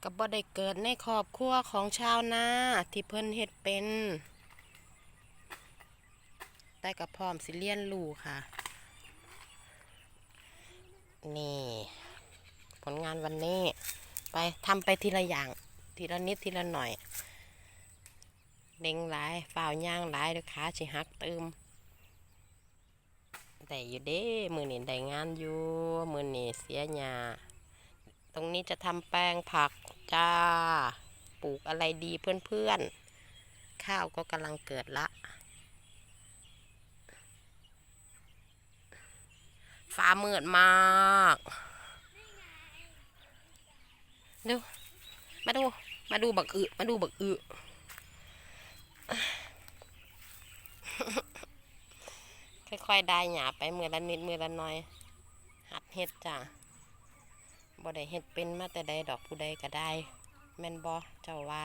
ກໍບໍ່ໄດ້ເກີດໃນຄອບຄົວຂອງຊາວນາທີ່ເພິ່ນເຮັດເປັນ, ແຕ່ກໍພ້ອມຊິຮຽນຮູ້ຄ່ະ. ນີ້ຜົນງານວັນນີ້. ໄປ ທຳໄປທີລະຢ່າງ, ທີລະນິດທີລະໜ້ອຍ. ເລັ່ງຫຼາຍ, ຟ້າວຍ່າງຫຼາຍ, ດຽວຂາຊິຫັກຕື່ມ. ໄດ້ຢູ່ເດ້, ມື້ນີ້ໄດ້ງານຢູ່, ມື້ນີ້ເສຍຫຍ້າ. ตรงนี้จะทำแปลงผักจ้า. ปลูกอะไรดีเพื่อนๆ? ข้าวก็กำลังเกิดละ. ฟ้ามืดมาก. ดู มาดู มาดูบักอึ มาดูบักอึ ค่อยๆ ดายหญ้าไปมื้อละนิดมื้อละหน่อย หัดเฮ็ดจ้า บ่ได้เฮ็ดเป็นมาแต่ใดดอก ผู้ใดก็ได้ แม่นบ่ เจ้าว่า